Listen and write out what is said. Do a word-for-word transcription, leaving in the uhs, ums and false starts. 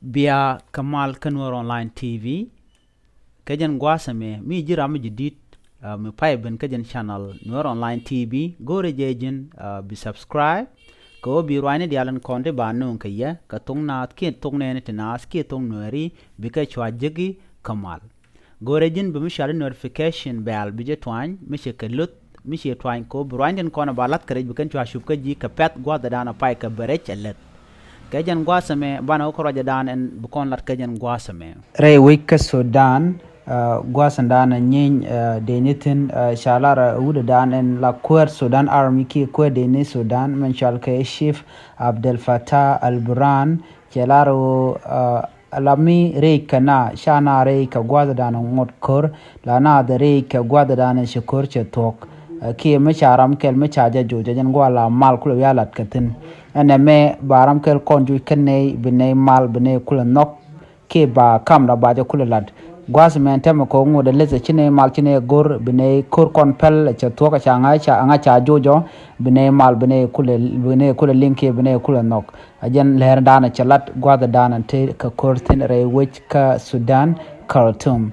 Bia kɛ mal kä Nuer Online T V. Kɛ jɛn gua̱a̱th ɛmɛ mi ji̱ ram mi ji̱ di̱t, ah, mi pay ben kä jɛn channel Nuer Online T V. Go̱o̱rɛ jɛ ji̱n, ah, bi subscribe. Kɛ ɣöö bi ruacni diaal in kɔn ti ba nööŋ kɛ yɛ kɛ thoŋ naath kiɛ thoŋ nɛɛni ti naath kiɛ thoŋ Nuɛɛri bikɛ cua jeki kɛ mal. Go̱o̱rɛ ji̱n bi mi cuali notification bell bi jɛ tuany mi cɛ kɛ luth mi cɛ tuany kɛ ɣöö bi ruacni tin kɔn ba lath kɛ rɛc bi kɛn cua cup kä ji̱ kɛ pɛ̈th gua̱a̱th ɛ daan a pay kɛ bɛ rɛc ɛ leth. Kɛ jɛn gua̱a̱th ɛmɛ banɛ wä kä ruacɛ daan ɛn bi kɔn lat kɛ jɛn gua̱a̱th ɛmɛ. Rɛy wec kä Sudan, ah, gua̱a̱th ɛn daan ɛ nyiny, ah, dee ni thi̱n, ah, ca lar, ah, wut ɛ daan ɛn la kuäär Sudan Army kiɛ kuäär dee ni Sudan mɛn cual kɛ Chief Abdel Fattah al Burhan. Cɛ lar ɣöö, ah, la mi rɛy kɛ na ca na rɛy kɛ gua̱a̱th ɛ daan ɛ ŋot ko̱r la na dhɛ rɛy kɛ gua̱a̱th ɛ daan ɛ cɛ ko̱r cɛ thuɔ̱k. Ah, kiɛ mi ca ram kɛl mi ca jɛ joc ɛ jɛn gua̱a̱th la mal kulɛ wi̱i̱ a lat kɛ thi̱n. Ɛn ɛmɛ ba ram kɛl kɔn juc kä nɛy bi nɛy mal bi nɛy kulɛ nhɔk. Kiɛ ba kam la ba jɛ kulɛ lat. Gua̱a̱th mɛn tɛmɛ kɛ ŋot ɛ leth ɛ ci nɛy mal ci nɛy go̱r bi nɛy ko̱r kɔn pɛl ɛ cɛ thuɔ̱k ɛ ca ŋa̱ ca ŋa̱ ca joc ɔ bi nɛy mal bi nɛy kulɛ bi nɛy kulɛ liŋ kiɛ bi nɛy kulɛ nhɔk. A jɛn lɛr daan ɛ cɛ lat gua̱a̱th daan ɛ te kɛ ko̱r thi̱n rɛy wec kä Sudan, Khartoum.